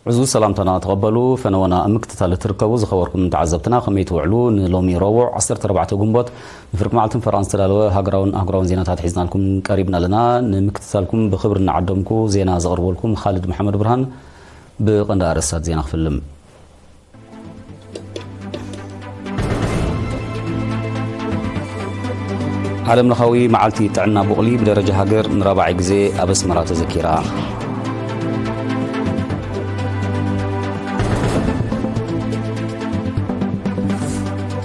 ዕዙዝ ሰላምታና ተቐበሉ። ፈነወና ኣብ ምክትታል እትርከቡ ዝኸበርኩም ተዓዘብትና፣ ከመይ ትውዕሉ? ንሎሚ ረቡዕ ዓሰርተ ኣርባዕተ ግንቦት ንፍርቂ መዓልትን ፈረቓን ዝተዳለወ ሃገራውን ኣህጉራውን ዜናታት ሒዝናልኩም ቀሪብና ኣለና። ንምክትታልኩም ብኽብሪ እናዓደምኩ፣ ዜና ዘቕርበልኩም ኻልድ መሓመድ ብርሃን። ብቐንዲ ኣርእስታት ዜና ክፍልም። ዓለም ለኻዊ መዓልቲ ጥዕና ቡቕሊ ብደረጃ ሃገር ንራብዓይ ግዜ ኣብ ኣስመራ ተዘኪራ።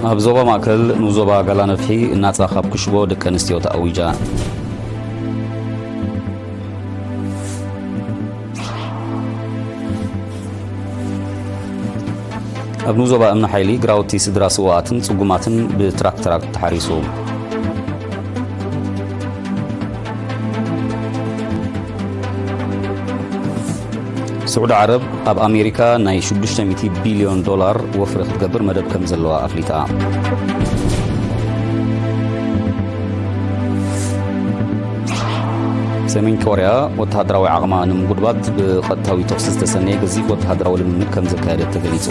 ኣብ ዞባ ማእከል ንዞባ ጋላ ነፍሒ ናጻ ካብ ክሽቦ ደቂ ኣንስትዮ ተኣዊጃ። ኣብ ንዞባ እምኒ ሓይሊ ግራውቲ ስድራ ስውኣትን ጽጉማትን ብትራክተራት ተሓሪሱ። ስዑዲ ዓረብ ኣብ ኣሜሪካ ናይ ሽዱሽተ ሚእቲ ቢልዮን ዶላር ወፍሪ ክትገብር መደብ ከም ዘለዋ ኣፍሊጣ። ሰሜን ኮርያ ወተሃደራዊ ዓቕማ ንምጉድባት ብቐጥታዊ ተኹሲ ዝተሰነየ ገዚፍ ወተሃደራዊ ልምምድ ከም ዘካየደት ተገሊጹ።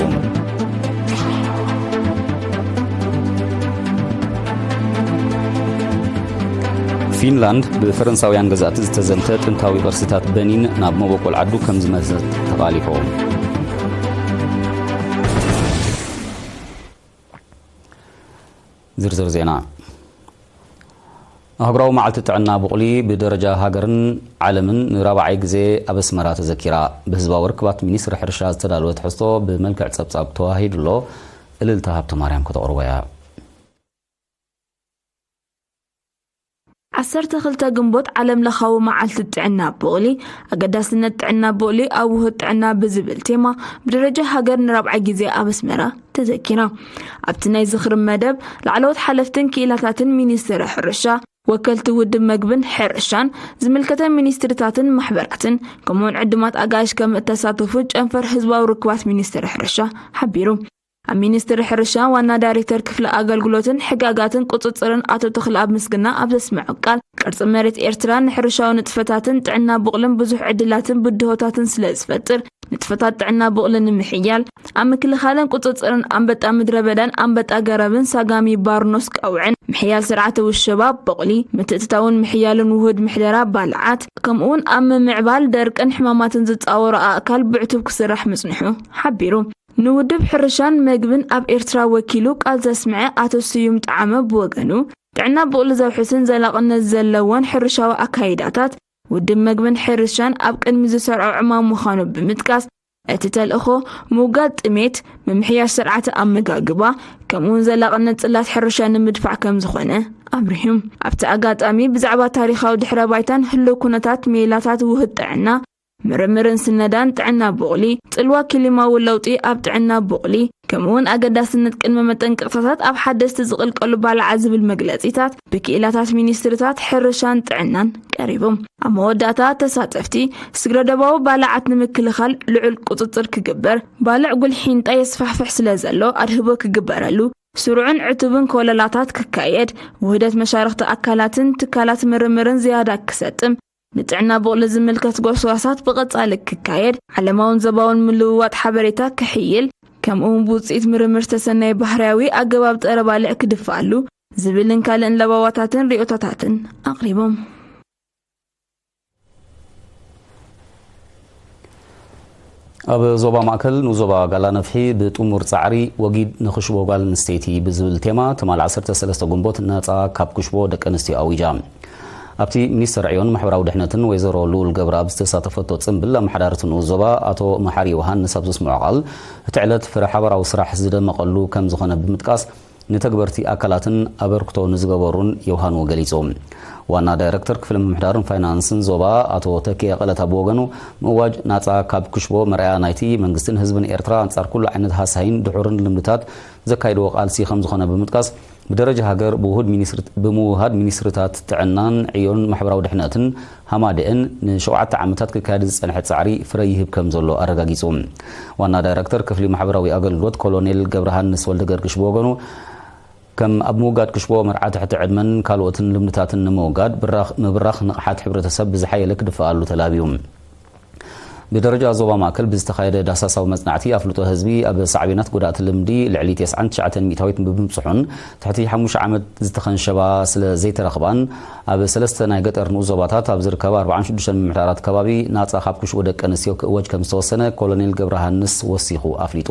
ፊንላንድ ብፈረንሳውያን ገዛእቲ ዝተዘምተ ጥንታዊ ቅርስታት በኒን ናብ መበቆል ዓዱ ከም ዝመለሰት ተቓሊሑ። ዝርዝር ዜና። ኣህጉራዊ መዓልቲ ጥዕና ቡቕሊ ብደረጃ ሃገርን ዓለምን ንራብዓይ ግዜ ኣብ ኣስመራ ተዘኪራ። ብህዝባዊ ርክባት ሚኒስትሪ ሕርሻ ዝተዳለወ ትሕዝቶ ብመልክዕ ጸብጻብ ተዋሂዱ ኣሎ። እልልታ ሃብተማርያም ከተቕርቦ እያ። ዓሰርተ ክልተ ግንቦት ዓለም ለኻዊ መዓልቲ ጥዕና ቡቕሊ፣ ኣገዳስነት ጥዕና ቡቕሊ ኣብ ውሁድ ጥዕና ብዝብል ቴማ ብደረጃ ሃገር ንራብዓይ ግዜ ኣብ ኣስመራ ተዘኪራ። ኣብቲ ናይ ዝኽሪ መደብ ላዕለዎት ሓለፍትን ክኢላታትን ሚኒስትሪ ሕርሻ፣ ወከልቲ ውድብ መግብን ሕርሻን፣ ዝምልከተን ሚኒስትሪታትን ማሕበራትን ከምኡውን ዕዱማት ኣጋይሽ ከም እተሳተፉ ጨንፈር ህዝባዊ ርክባት ሚኒስትሪ ሕርሻ ሓቢሩ። ኣብ ሚኒስትሪ ሕርሻ ዋና ዳይሬክተር ክፍሊ ኣገልግሎትን ሕጋጋትን ቁጽጽርን ኣቶ ተኽለኣብ ምስግና ኣብ ዘስምዖ ቃል፣ ቅርጺ መሬት ኤርትራ ንሕርሻዊ ንጥፈታትን ጥዕና ቡቕልን ብዙሕ ዕድላትን ብድሆታትን ስለ ዝፈጥር፣ ንጥፈታት ጥዕና ቡቕሊ ንምሕያል፣ ኣብ ምክልኻልን ቁጽጽርን ኣንበጣ ምድረ በዳን ኣንበጣ ገረብን ሳጋሚ ባርኖስ ቀውዕን፣ ምሕያል ስርዓተ ውሸባ ቡቕሊ፣ ምትእትታውን ምሕያልን ውሁድ ምሕደራ ባልዓት፣ ከምኡውን ኣብ ምምዕባል ደርቅን ሕማማትን ዝጻወሮ ኣእካል ብዕቱብ ክስራሕ ምጽንሑ ሓቢሩ። ንውድብ ሕርሻን መግብን ኣብ ኤርትራ ወኪሉ ቃል ዘስምዐ ኣቶ ስዩም ጠዓመ ብወገኑ፣ ጥዕና ቡቕሊ ዘውሕስን ዘላቕነት ዘለዎን ሕርሻዊ ኣካይዳታት ውድብ መግብን ሕርሻን ኣብ ቅድሚ ዝሰርዖ ዕማም ምዃኑ ብምጥቃስ፣ እቲ ተልእኾ ምውጋድ ጥሜት፣ ምምሕያሽ ስርዓተ ኣመጋግባ፣ ከምኡውን ዘላቕነት ጽላት ሕርሻ ንምድፋዕ ከም ዝኾነ ኣብሪሁ። ኣብቲ ኣጋጣሚ ብዛዕባ ታሪኻዊ ድሕረ ባይታን ህልው ኩነታት ሜላታት ውህድ ጥዕና፣ ምርምርን ስነዳን ጥዕና ቡቕሊ፣ ጽልዋ ክሊማዊ ለውጢ ኣብ ጥዕና ቡቕሊ፣ ከምኡውን ኣገዳስነት ቅድመ መጠንቀቕታታት ኣብ ሓደስቲ ዝቕልቀሉ ባልዓት ዝብል መግለጺታት ብክኢላታት ሚኒስትሪታት ሕርሻን ጥዕናን ቀሪቡ። ኣብ መወዳእታ ተሳተፍቲ፣ ስግረዶባዊ ባልዓት ንምክልኻል ልዑል ቁጽጽር ክግበር፣ ባልዕ ጉልሒንጣ የስፋሕፍሕ ስለ ዘሎ ኣድህቦ ክግበረሉ፣ ስሩዕን ዕቱብን ኮለላታት ክካየድ፣ ውህደት መሻርኽቲ ኣካላትን ትካላት ምርምርን ዝያዳ ክሰጥም፣ ንጥዕና ቡቕሊ ዝምልከት ጎስጓሳት ብቐጻሊ ክካየድ፣ ዓለማውን ዞባውን ምልውዋጥ ሓበሬታ ክሕይል፣ ከምኡውን ብውጽኢት ምርምር ዝተሰነየ ባህርያዊ ኣገባብ ጸረ ባልዕ ክድፋኣሉ ዝብልን ካልእን ለበዋታትን ርእይቶታትን ኣቕሪቦም። ኣብ ዞባ ማእከል ንዞባ ጋላ ነፍሒ ብጥሙር ጻዕሪ ወጊድ ንኽሽቦ ጓል ኣንስተይቲ ብዝብል ቴማ ትማል ዓሰርተ ሰለስተ ግንቦት ነጻ ካብ ክሽቦ ደቂ ኣንስትዮ ኣዊጃ። ኣብቲ ሚኒስተር ዕዮን ማሕበራዊ ድሕነትን ወይዘሮ ልኡል ገብረኣብ ዝተሳተፈቶ ጽምብል ኣመሓዳሪ እቲ ንኡስ ዞባ ኣቶ መሓሪ ዮሃንስ ኣብ ዘስምዖ ቃል፣ እቲ ዕለት ፍረ ሓባራዊ ስራሕ ዝደመቐሉ ከም ዝኾነ ብምጥቃስ፣ ንተግበርቲ ኣካላትን ኣበርክቶ ንዝገበሩን ዮሃንዎ ገሊጹ። ዋና ዳይረክተር ክፍሊ ምምሕዳርን ፋይናንስን ዞባ ኣቶ ተኪኤ ቀለታ ብወገኑ፣ ምእዋጅ ናጻ ካብ ክሽቦ መርኣያ ናይቲ መንግስትን ህዝብን ኤርትራ ኣንጻር ኩሉ ዓይነት ሃሳይን ድሑርን ልምድታት ዘካይድዎ ቃልሲ ከም ዝኾነ ብምጥቃስ፣ ብደረጃ ሃገር ብውሁድ ሚኒስትሪ-፣ ብምውሃድ ሚኒስትሪታት ጥዕናን ዕዮን ማሕበራዊ ድሕነትን ሃማደኤን ንሸውዓተ ዓመታት ክካየድ ዝጸንሐ ጻዕሪ ፍረ ይህብ ከም ዘሎ ኣረጋጊጹ። ዋና ዳይረክተር ክፍሊ ማሕበራዊ ኣገልግሎት ኮሎኔል ገብረሃንስ ወልደገርግሽ ብወገኑ፣ ከም ኣብ ምውጋድ ክሽቦ፣ መርዓ ትሕቲ ዕድመን ካልኦትን ልምድታትን ንምውጋድ ብራኽ-፣ ምብራኽ ንቕሓት ሕብረተሰብ ብዝሓየለ ክድፈኣሉ ተላብዩ። ብደረጃ ዞባ ማእከል ብዝተኻየደ ዳሳሳዊ መጽናዕቲ ኣፍልጦ ህዝቢ ኣብ ሳዕቤናት ጎዳእቲ ልምዲ ልዕሊ ተስዓን ትሽዓተን ሚእታዊት ብምብጽሑን ትሕቲ ሓሙሽተ ዓመት ዝተኸንሸባ ስለ ዘይተረኽባን ኣብ ሰለስተ ናይ ገጠር ንኡስ ዞባታት ኣብ ዝርከባ ኣርባዓን ሽዱሽተን ምምሕዳራት ከባቢ ናጻ ካብ ክሽቦ ደቂ ኣንስትዮ ክእወጅ ከም ዝተወሰነ ኮሎኔል ገብረሃንስ ወሲኹ ኣፍሊጡ።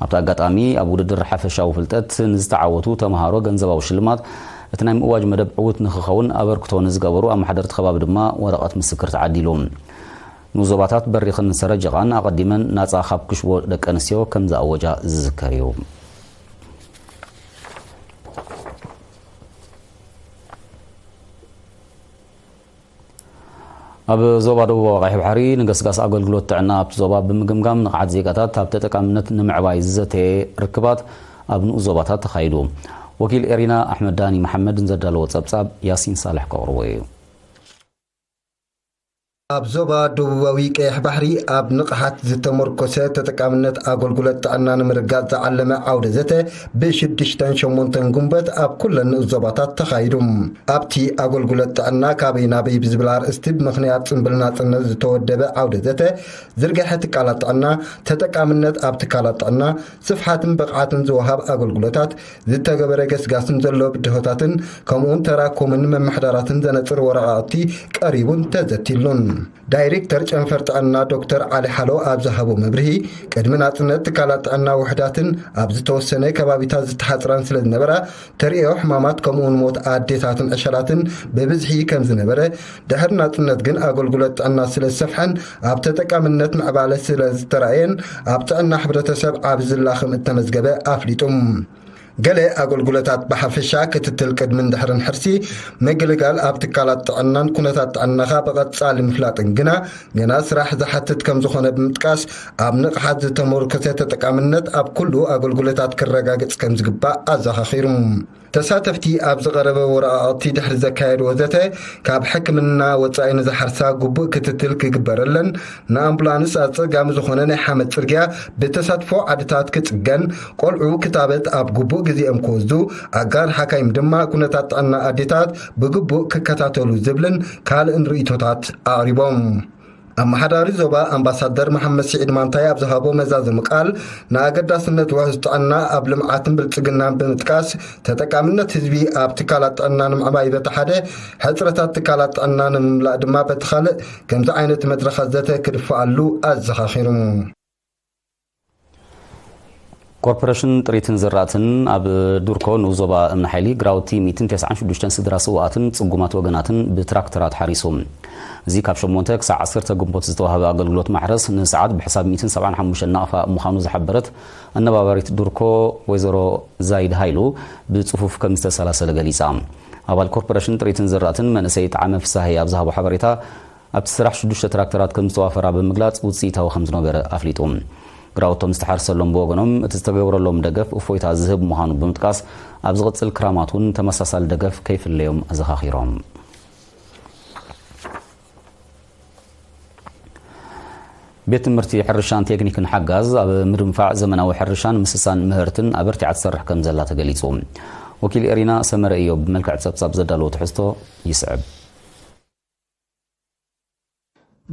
ኣብቲ ኣጋጣሚ ኣብ ውድድር ሓፈሻዊ ፍልጠት ንዝተዓወቱ ተምሃሮ ገንዘባዊ ሽልማት፣ እቲ ናይ ምእዋጅ መደብ ዕዉት ንክኸውን ኣበርክቶ ንዝገበሩ ኣመሓደርቲ ከባቢ ድማ ወረቐት ምስክር ተዓዲሉ። ንዞባታት በሪኽን ሰረጀቓን ኣቐዲመን ናጻ ካብ ክሽቦ ደቂ ኣንስትዮ ከም ዝኣወጃ ዝዝከር እዩ። ኣብ ዞባ ደቡባዊ ቀይሕ ባሕሪ ንገስጋስ ኣገልግሎት ጥዕና ኣብቲ ዞባ ብምግምጋም ንቕሓት ዜጋታት ኣብ ተጠቃምነት ንምዕባይ ዝዘተየ ርክባት ኣብ ንኡስ ዞባታት ተኻይዱ። ወኪል ኤሪና ኣሕመድ ዳኒ መሓመድ ንዘዳለዎ ጸብጻብ ያሲን ሳልሕ ከቕርቦ እዩ። ኣብ ዞባ ደቡባዊ ቀይሕ ባሕሪ ኣብ ንቕሓት ዝተመርኮሰ ተጠቃምነት ኣገልግሎት ጥዕና ንምርጋጽ ዝዓለመ ዓውደ ዘተ ብሽዱሽተን ሸሞንተን ጉንበት ኣብ ኩለን ንኡስ ዞባታት ተኻይዱ። ኣብቲ ኣገልግሎት ጥዕና ካበይ ናበይ ብዝብል ኣርእስቲ ብምኽንያት ጽምብል ናጽነት ዝተወደበ ዓውደ ዘተ ዝርግሐ ትካላት ጥዕና፣ ተጠቃምነት ኣብ ትካላት ጥዕና፣ ስፍሓትን ብቕዓትን ዝወሃብ ኣገልግሎታት፣ ዝተገበረ ገስጋስን ዘሎ ብድሆታትን ከምኡውን ተራ ኮምን መመሓዳራትን ዘነጽር ወረቓቕቲ ቀሪቡን ተዘቲሉን። ዳይሬክተር ጨንፈር ጥዕና ዶክተር ዓሊ ሓሎ ኣብ ዝሃቦ መብርሂ፣ ቅድሚ ናጽነት ትካላት ጥዕና ውሕዳትን ኣብ ዝተወሰነ ከባቢታት ዝተሓጽራን ስለ ዝነበራ፣ ተርእዮ ሕማማት ከምኡውን ሞት ኣዴታትን ዕሸላትን ብብዝሒ ከም ዝነበረ፣ ድሕሪ ናጽነት ግን ኣገልግሎት ጥዕና ስለ ዝሰፍሐን ኣብ ተጠቃምነት ምዕባለ ስለ ዝተራእየን ኣብ ጥዕና ሕብረተሰብ ዓቢ ዝላ ከም እተመዝገበ ኣፍሊጡ። ገለ ኣገልግሎታት ብሓፈሻ ክትትል ቅድምን ድሕርን ሕርሲ ምግልጋል ኣብ ትካላት ጥዕናን ኩነታት ጥዕናኻ ብቐጻሊ ምፍላጥን ግና ገና ስራሕ ዝሓትት ከም ዝኾነ ብምጥቃስ ኣብ ንቕሓት ዝተመርኮሰ ተጠቃምነት ኣብ ኩሉ ኣገልግሎታት ክረጋገጽ ከም ዝግባእ ኣዘኻኺሩ። ተሳተፍቲ ኣብ ዝቐረበ ወረቓቕቲ ድሕሪ ዘካየድዎ ዘተ ካብ ሕክምና ወጻኢ ንዝሓርሳ ግቡእ ክትትል ክግበረለን ንኣምቡላንስ ኣጸጋሚ ዝኾነ ናይ ሓመድ ጽርግያ ብተሳትፎ ዓድታት ክጽገን፣ ቆልዑ ክታበት ኣብ ግቡእ ግዜኦም ክወስዱ፣ ኣጋር ሓካይም ድማ ኩነታት ጥዕና ኣዴታት ብግቡእ ክከታተሉ ዝብልን ካልእን ርእይቶታት ኣቕሪቦም። ኣመሓዳሪ ዞባ ኣምባሳደር መሓመድ ስዒድ ማንታይ ኣብ ዝሃቦ መዛዘሚ ቃል ንኣገዳስነት ውሕስ ጥዕና ኣብ ልምዓትን ብልጽግናን ብምጥቃስ ተጠቃምነት ህዝቢ ኣብ ትካላት ጥዕና ንምዕባይ በቲ ሓደ ሕፅረታት ትካላት ጥዕና ንምምላእ ድማ በቲ ካልእ ከምዚ ዓይነት መድረኻት ዘተ ክድፈኣሉ ኣዘኻኺሩ። ኮርፖሬሽን ጥሪትን ዝራእትን ኣብ ዱርኮ ንኡስ ዞባ እምኒ ሓይሊ ግራውቲ ሚእትን ተስዓን ሽዱሽተን ስድራ ስውኣትን ጽጉማት ወገናትን ብትራክተራት ሓሪሱ። እዚ ካብ ሸሞንተ ክሳዕ ዓሰርተ ግንቦት ዝተዋህበ ኣገልግሎት ማሕረስ ንሰዓት ብሕሳብ ሚእትን ሰብዓን ሓሙሽተን ናቕፋ ምዃኑ ዝሓበረት ኣነባባሪት ዱርኮ ወይዘሮ ዛይድ ሃይሉ ብጽፉፍ ከም ዝተሰላሰለ ገሊጻ። ኣባል ኮርፖሬሽን ጥሪትን ዝራእትን መንእሰይ ጣዕመ ፍሳሄ ኣብ ዝሃቦ ሓበሬታ ኣብቲ ስራሕ ሽዱሽተ ትራክተራት ከም ዝተዋፈራ ብምግላጽ ውጽኢታዊ ከም ዝነበረ ኣፍሊጡ። ግራውቶም ዝተሓርሰሎም ብወገኖም እቲ ዝተገብረሎም ደገፍ እፎይታ ዝህብ ምዃኑ ብምጥቃስ ኣብ ዝቕጽል ክራማት እውን ተመሳሳሊ ደገፍ ከይፍለዮም ኣዘኻኺሮም። ቤት ትምህርቲ ሕርሻን ቴክኒክን ሓጋዝ ኣብ ምድንፋዕ ዘመናዊ ሕርሻን ምስሳን ምህርትን ኣበርቲዓ ትሰርሕ ከም ዘላ ተገሊጹ። ወኪል ኤሪና ሰመረ እዮብ ብመልክዕ ጸብጻብ ዘዳለዎ ትሕዝቶ ይስዕብ።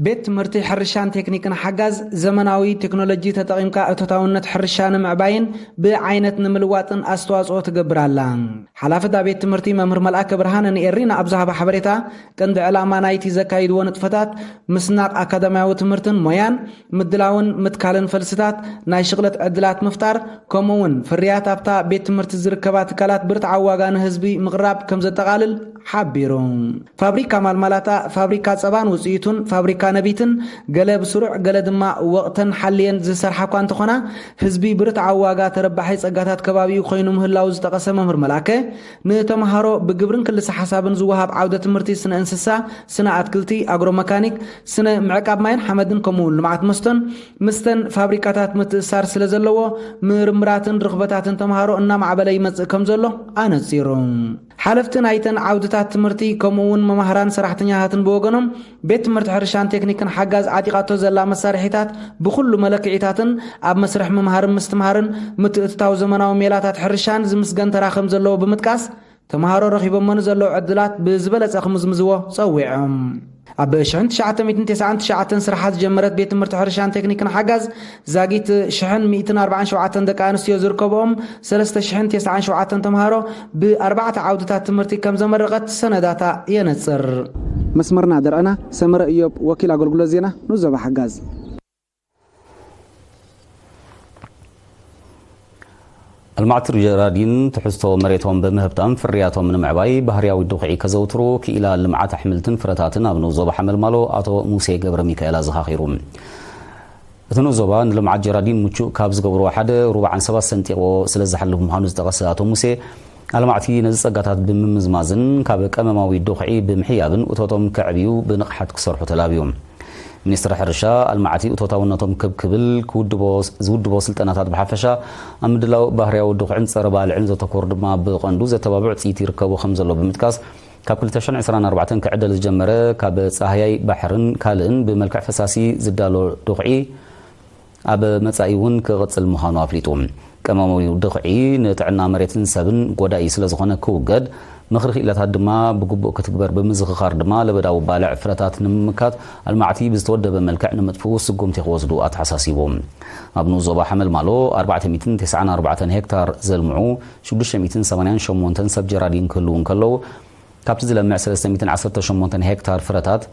ቤት ትምህርቲ ሕርሻን ቴክኒክን ሓጋዝ ዘመናዊ ቴክኖሎጂ ተጠቒምካ እቶታውነት ሕርሻ ንምዕባይን ብዓይነት ንምልዋጥን ኣስተዋፅኦ ትገብር ኣላ። ሓላፊ እታ ቤት ትምህርቲ መምህር መልኣከ ብርሃነ ንኤሪና ኣብ ዝሃባ ሓበሬታ ቀንዲ ዕላማ ናይቲ ዘካይድዎ ንጥፈታት ምስናቕ ኣካዳሚያዊ ትምህርትን ሞያን ምድላውን ምትካልን ፈልስታት ናይ ሽቕለት ዕድላት ምፍጣር ከምኡ እውን ፍርያት ኣብታ ቤት ትምህርቲ ዝርከባ ትካላት ብርትዓዊ ዋጋ ንህዝቢ ምቕራብ ከም ዘጠቓልል ሓቢሩ። ፋብሪካ ማልማላታ፣ ፋብሪካ ጸባን ውጽኢቱን፣ ፋብሪካ ነቢትን ገለ ብስሩዕ ገለ ድማ ወቕተን ሓልየን ዝሰርሓ እኳ እንተኾና ህዝቢ ብርትዓዊ ዋጋ ተረባሒ ጸጋታት ከባቢኡ ኮይኑ ምህላው ዝጠቐሰ መምህር መልኣከ ንተምሃሮ ብግብርን ክልሰ ሓሳብን ዝወሃብ ዓውደ ትምህርቲ ስነ እንስሳ፣ ስነ ኣትክልቲ፣ ኣግሮ መካኒክ፣ ስነ ምዕቃብ ማይን ሓመድን ከምኡ እውን ልምዓት መስቶን ምስተን ፋብሪካታት ምትእስሳር ስለ ዘለዎ ምርምራትን ርኽበታትን ተምሃሮ እናማዕበለ ይመጽእ ከም ዘሎ ኣነጺሩ። ሓለፍቲ ናይተን ዓውድታት ትምህርቲ ከምኡ እውን መማህራን ሰራሕተኛታትን ብወገኖም ቤት ትምህርቲ ሕርሻን ቴክኒክን ሓጋዝ ዓጢቓቶ ዘላ መሳርሒታት ብኹሉ መለክዒታትን ኣብ መስርሕ ምምሃርን ምስትምሃርን ምትእትታው ዘመናዊ ሜላታት ሕርሻን ዝምስገን ተራ ከም ዘለዎ ብምጥቃስ ተምሃሮ ረኺቦሞ ንዘለዉ ዕድላት ብዝበለጸ ክምዝምዝዎ ጸዊዖም። ኣብ ሽሕን ትሽዓተ ሚእትን ተስዓን ትሽዓተን ስራሓ ዝጀመረት ቤት ትምህርቲ ሕርሻን ቴክኒክን ሓጋዝ ዛጊት ሽሕን ሚእትን ኣርባዓን ሸውዓተን ደቂ ኣንስትዮ ዝርከብኦም ሰለስተ ሽሕን ተስዓን ሸውዓተን ተምሃሮ ብኣርባዕተ ዓውድታት ትምህርቲ ከም ዘመረቐት ሰነዳታ የነጽር። መስመርና ደርዕና ሰመረ እዮብ፣ ወኪል ኣገልግሎት ዜና ንዞባ ሓጋዝ። ኣልማዕቲ ጀራዲን ትሕዝቶ መሬቶም ብምህብጣም ፍርያቶም ንምዕባይ ባህርያዊ ዱኽዒ ከዘውትሩ ክኢላ ልምዓት ኣሕምልትን ፍረታትን ኣብ ንኡስ ዞባ ሓመልማሎ ኣቶ ሙሴ ገብረ ሚካኤል ኣዘኻኺሩ። እቲ ንኡስ ዞባ ንልምዓት ጀራዲን ምቹእ ካብ ዝገብርዎ ሓደ ሩብዓን ሰባት ሰንጢቕዎ ስለ ዝሓልፍ ምዃኑ ዝጠቐሰ ኣቶ ሙሴ፣ ኣልማዕቲ ነዚ ጸጋታት ብምምዝማዝን ካብ ቀመማዊ ዱኽዒ ብምሕያብን እቶቶም ከዕብዩ ብንቕሓት ክሰርሑ ተላብዩ። ሚኒስትሪ ሕርሻ፣ ኣልማዕቲ እቶታውነቶም ከብ ክብል ክውድቦ፣ ዝውድቦ ስልጠናታት ብሓፈሻ ኣብ ምድላው ባህርያዊ ዱኽዕን ጸረ ባልዕን ዘተኮሩ ድማ ብቐንዱ ዘተባብዕ ውጽኢት ይርከቡ ከም ዘሎ ብምጥቃስ፣ ካብ ክልተ ሽሕን ዕስራን ኣርባዕተን ክዕደል ዝጀመረ ካብ ጻህያይ ባሕርን ካልእን ብመልክዕ ፈሳሲ ዝዳሎ ዱኽዒ ኣብ መጻኢ እውን ክቕጽል ምዃኑ ኣፍሊጡ። ቀመማዊ ድኽዒ ንጥዕና መሬትን ሰብን ጎዳኢ ስለ ዝኾነ ክውገድ፣ ምኽሪ ክኢላታት ድማ ብግቡእ ክትግበር ብምዝኽኻር ድማ ለበዳዊ ባልዕ ፍረታት ንምምካት ኣልማዕቲ ብዝተወደበ መልክዕ ንምጥፍኡ ስጉምቲ ክወስዱ ኣተሓሳሲቡ። ኣብ ንኡስ ዞባ ሓመልማሎ ኣርባዕተ ሚእትን ተስዓን ኣርባዕተን ሄክታር ዘልምዑ ሽዱሽተ ሚእትን ሰማንያን ሸሞንተን ሰብ ጀራዲን ክህልዉ እንከለዉ፣ ካብቲ ዝለምዕ ሰለስተ ሚእትን ዓሰርተ ሸሞንተን ሄክታር ፍረታት፣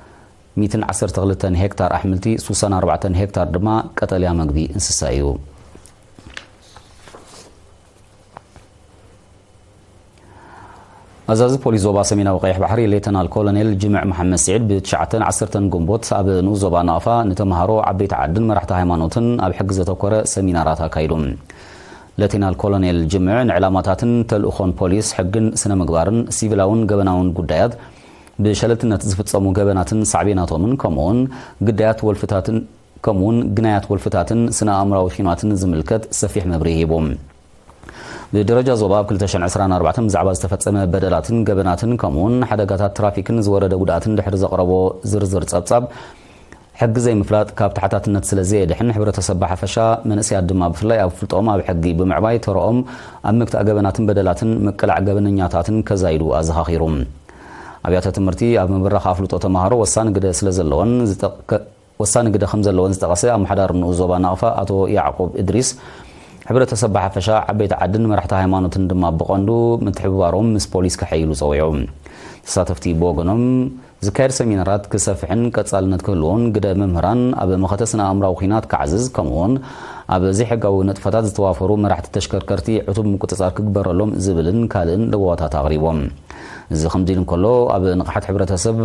ሚእትን ዓሰርተ ክልተን ሄክታር ኣሕምልቲ፣ ስሳን ኣርባዕተን ሄክታር ድማ ቀጠልያ መግቢ እንስሳ እዩ። ኣዛዚ ፖሊስ ዞባ ሰሜናዊ ቀይሕ ባሕሪ ሌተናል ኮሎኔል ጅምዕ መሓመድ ስዒድ ብትሽዓተን ዓሰርተን ግንቦት ኣብ ንኡስ ዞባ ናቕፋ ንተምሃሮ፣ ዓበይቲ ዓድን መራሕቲ ሃይማኖትን ኣብ ሕጊ ዘተኮረ ሰሚናራት ኣካይዱ። ሌተናል ኮሎኔል ጅምዕ ንዕላማታትን ተልእኾን ፖሊስ፣ ሕግን ስነ ምግባርን ሲቪላውን ገበናውን ጉዳያት፣ ብሸለልትነት ዝፍጸሙ ገበናትን ሳዕቤናቶምን፣ ከምኡውን ግዳያት ወልፍታትን፣ ከምኡውን ግናያት ወልፍታትን ስነ ኣእምራዊ ኺናትን ዝምልከት ሰፊሕ መብርሂ ሂቡ። ብደረጃ ዞባ ኣብ ክልተ ሽሕን ዕስራን ኣርባዕተን ብዛዕባ ዝተፈጸመ በደላትን ገበናትን ከምኡውን ሓደጋታት ትራፊክን ዝወረደ ጉድኣትን ድሕሪ ዘቕረቦ ዝርዝር ጸብጻብ፣ ሕጊ ዘይምፍላጥ ካብ ተሓታትነት ስለ ዘየድሕን፣ ሕብረተሰብ ብሓፈሻ፣ መንእሰያት ድማ ብፍላይ ኣብ ፍልጦም ኣብ ሕጊ ብምዕባይ ተረኦም ኣብ ምግታእ ገበናትን በደላትን ምቅላዕ ገበነኛታትን ከዛይዱ ኣዘኻኺሩ። ኣብያተ ትምህርቲ ኣብ ምብራኽ ኣፍልጦ ተምሃሮ ወሳኒ ግደ ስለ ዘለወን ዝጠ-፣ ከ-፣ ወሳኒ ግደ ከም ዘለወን ዝጠቐሰ ኣመሓዳሪ ንኡስ ዞባ ናቕፋ ኣቶ ያዕቆብ እድሪስ፣ ሕብረተሰብ ብሓፈሻ፣ ዓበይቲ ዓድን መራሕቲ ሃይማኖትን ድማ ብቐንዱ ምትሕብባሮም ምስ ፖሊስ ከሐይሉ ጸዊዑ። ተሳተፍቲ ብወገኖም፣ ዝካየድ ሰሚናራት ክሰፍሕን ቀጻልነት ክህልዎን፣ ግደ መምህራን ኣብ መኸተ ስነ ኣእምራዊ ኲናት ክዓዝዝ፣ ከምኡውን ኣብ ዘይሕጋዊ ንጥፈታት ዝተዋፈሩ መራሕቲ ተሽከርከርቲ ዕቱብ ምቁጽጻር ክግበረሎም ዝብልን ካልእን ለበዋታት ኣቕሪቦም። እዚ ከምዚ ኢሉ እንከሎ፣ ኣብ ንቕሓት ሕብረተሰብ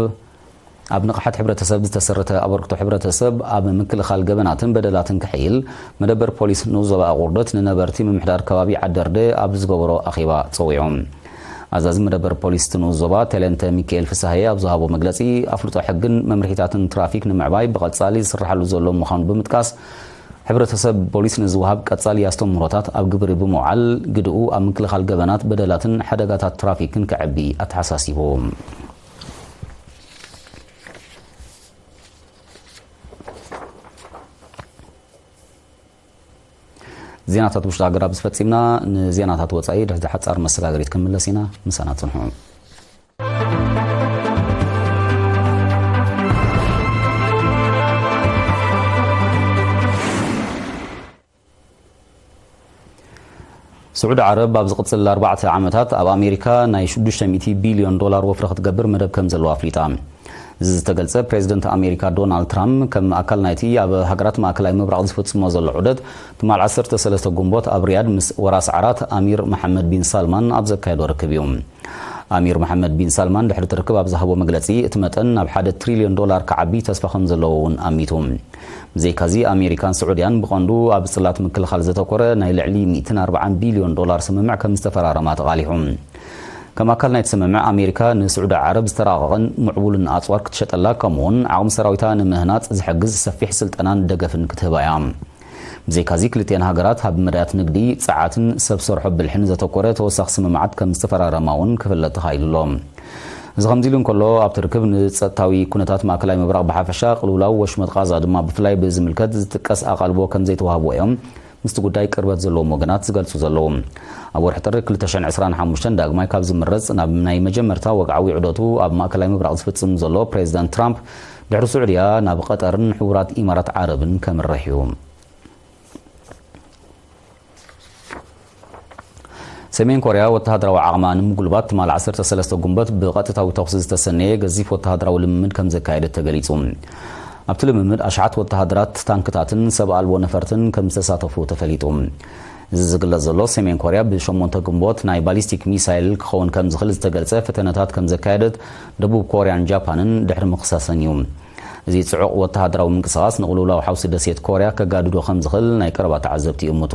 ኣብ ንቕሓት ሕብረተሰብ ዝተሰረተ ኣበርክቶ፣ ሕብረተሰብ ኣብ ምክልኻል ገበናትን በደላትን ክሕይል፣ መደበር ፖሊስ ንኡስ ዞባ ኣቑርደት ንነበርቲ ምምሕዳር ከባቢ ዓደርደ ኣብ ዝገበሮ ኣኼባ ጸዊዑ። ኣዛዚ መደበር ፖሊስ እቲ ንኡስ ዞባ ተለንተ ሚካኤል ፍሳሃየ ኣብ ዝሃቦ መግለጺ፣ ኣፍልጦ ሕግን መምርሒታትን ትራፊክ ንምዕባይ ብቐጻሊ ዝስራሓሉ ዘሎ ምዃኑ ብምጥቃስ፣ ሕብረተሰብ ፖሊስ ንዝወሃብ ቀጻሊ ኣስተምህሮታት ኣብ ግብሪ ብምውዓል፣ ግድኡ ኣብ ምክልኻል ገበናት፣ በደላትን ሓደጋታት ትራፊክን ከዕቢ ኣተሓሳሲቡ። ዜናታት ውሽጢ ሃገር ኣብዚ ፈጺምና። ንዜናታት ወጻኢ ድሕሪ ሓጻር መሰጋገሪት ክንምለስ ኢና። ምሳና ጽንሑ። ስዑዲ ዓረብ ኣብ ዝቕጽል ኣርባዕተ ዓመታት ኣብ ኣሜሪካ ናይ ሽዱሽተ ሚእቲ ቢልዮን ዶላር ወፍሪ ክትገብር መደብ ከም ዘለዋ ኣፍሊጣ። እዚ ዝተገልጸ፣ ፕሬዚደንት ኣሜሪካ ዶናልድ ትራምፕ ከም ኣካል ናይቲ ኣብ ሃገራት ማእከላይ ምብራቕ ዝፍጽሞ ዘሎ ዑደት፣ ትማል ዓሰርተ ሰለስተ ግንቦት ኣብ ሪያድ ምስ ወራስ ዓራት ኣሚር መሓመድ ቢን ሳልማን ኣብ ዘካየዶ ርክብ እዩ። ኣሚር መሓመድ ቢን ሳልማን ድሕሪ እቲ ርክብ ኣብ ዝሃቦ መግለጺ፣ እቲ መጠን ናብ ሓደ ትሪልዮን ዶላር ክዓቢ ተስፋ ከም ዘለዎ እውን ኣሚቱ። ብዘይካዚ፣ ኣሜሪካን ስዑድያን ብቐንዱ ኣብ ጽላት ምክልኻል ዘተኮረ ናይ ልዕሊ ሚእትን ኣርባዓን ቢልዮን ዶላር ስምምዕ ከም ዝተፈራረማ ተቓሊሑ። ከም ኣካል ናይቲ ስምምዕ፣ ኣሜሪካ ንስዑዲ ዓረብ ዝተራቐቐን ምዕቡልን ኣጽዋር ክትሸጠላ፣ ከምኡውን ዓቕሚ ሰራዊታ ንምህናጽ ዝሕግዝ ሰፊሕ ስልጠናን ደገፍን ክትህባ እያ። ብዘይካዚ፣ ክልቲኤን ሃገራት ኣብ መዳያት ንግዲ፣ ጸዓትን ሰብ ሰርሖ ብልሕን ዘተኮረ ተወሳኺ ስምምዓት ከም ዝተፈራረማ እውን ክፍለጥ ተኻኢሉ ኣሎ። እዚ ከምዚ ኢሉ እንከሎ፣ ኣብቲ ርክብ ንጸጥታዊ ኩነታት ማእከላይ ምብራቕ ብሓፈሻ፣ ቅልውላው ወሽመጥ ቃዛ ድማ ብፍላይ ብዝምልከት ዝጥቀስ ኣቓልቦ ከም ዘይተዋህቦ እዮም ምስቲ ጉዳይ ቅርበት ዘለዎም ወገናት ዝገልጹ ዘለዉ። ኣብ ወርሒ ጥሪ ክልተ ሽሕን ዕስራን ሓሙሽተን ዳግማይ ካብ ዝምረጽ፣ ናብ ናይ መጀመርታ ወግዓዊ ዑደቱ ኣብ ማእከላይ ምብራቕ ዝፍጽም ዘሎ ፕሬዚደንት ትራምፕ፣ ድሕሪ ስዑድያ ናብ ቀጠርን ሕቡራት ኢማራት ዓረብን ከምርሕ እዩ። ሰሜን ኮርያ ወተሃደራዊ ዓቕማ ንምጉልባት ትማል ዓሰርተ ሰለስተ ጉንበት ብቐጥታዊ ተኹሲ ዝተሰነየ ገዚፍ ወተሃደራዊ ልምምድ ከም ዘካየደት ተገሊጹ። ኣብቲ ልምምድ ኣሽሓት ወተሃደራት፣ ታንክታትን ሰብ ኣልቦ ነፈርትን ከም ዝተሳተፉ ተፈሊጡ። እዚ ዝግለጽ ዘሎ፣ ሰሜን ኮርያ ብሸሞንተ ግንቦት ናይ ባሊስቲክ ሚሳይል ክኸውን ከም ዝኽእል ዝተገልጸ ፈተነታት ከም ዘካየደት ደቡብ ኮርያን ጃፓንን ድሕሪ ምኽሳሰን እዩ። እዚ ጽዑቕ ወተሃደራዊ ምንቅስቓስ ንቕልውላው ሓውሲ ደሴት ኮርያ ከጋድዶ ከም ዝኽእል ናይ ቀረባ ተዓዘብቲ ይእምቱ።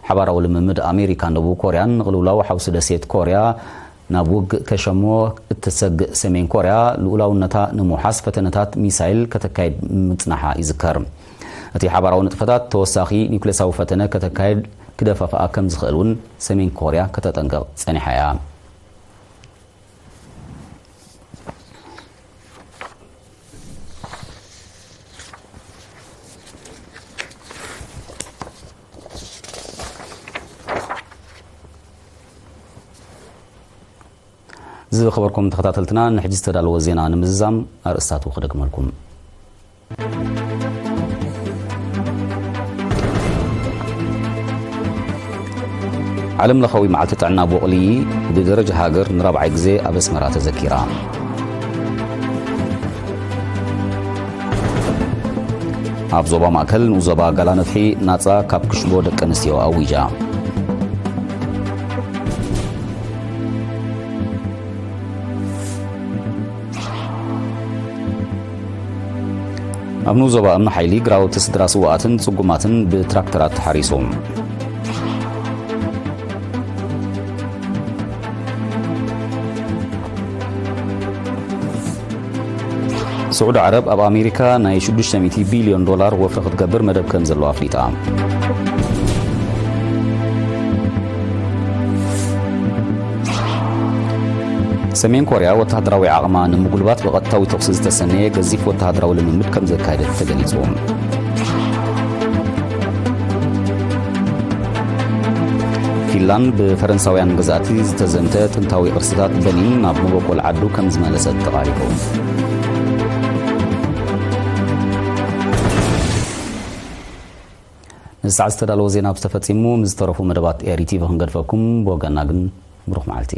ሓባራዊ ልምምድ ኣሜሪካን ደቡብ ኮርያን ንቕልውላው ሓውሲ ደሴት ኮርያ ናብ ውግእ ከሸሞ እትሰግእ ሰሜን ኮርያ፣ ልኡላውነታ ንምውሓስ ፈተነታት ሚሳይል ከተካይድ ምጽናሓ ይዝከር። እቲ ሓባራዊ ንጥፈታት፣ ተወሳኺ ኒውክሌሳዊ ፈተነ ከተካይድ ክደፋፍኣ ከም ዝኽእል እውን ሰሜን ኮርያ ከተጠንቅቕ ጸኒሓ እያ። ዝኸበርኩም ተኸታተልትና፣ ንሕጂ ዝተዳለወ ዜና ንምዝዛም ኣርእስታቱ ክደግመልኩም። ዓለም ለኻዊ መዓልቲ ጥዕና ቦቕሊ ብደረጃ ሃገር ንራብዓይ ግዜ ኣብ ኣስመራ ተዘኪራ። ኣብ ዞባ ማእከል ንኡስ ዞባ ጋላ ነፍሒ ናጻ ካብ ክሽቦ ደቂ ኣንስትዮ ኣዊጃ። ኣብ ንኡስ ዞባ እምኒ ሓይሊ ግራውቲ ስድራ ስውኣትን ጽጉማትን ብትራክተራት ተሓሪሱ። ስዑዲ ዓረብ ኣብ ኣሜሪካ ናይ ሽዱሽተ ሚእቲ ቢልዮን ዶላር ወፍሪ ክትገብር መደብ ከም ዘለዋ ኣፍሊጣ። ሰሜን ኮርያ ወተሃደራዊ ዓቕማ ንምጉልባት ብቐጥታዊ ተኹሲ ዝተሰነየ ገዚፍ ወተሃደራዊ ልምምድ ከም ዘካየደት ተገሊጹ። ፊንላንድ ብፈረንሳውያን ገዛእቲ ዝተዘምተ ጥንታዊ ቅርስታት በኒን ናብ መበቆል ዓዱ ከም ዝመለሰት ተቓሊሑ። ንሰዓት ዝተዳለወ ዜና ኣብዚ ተፈጺሙ። ምስ ዝተረፉ መደባት ኤሪ ቲቪ ክንገድፈኩም። ብወገና ግን ብሩኽ መዓልቲ።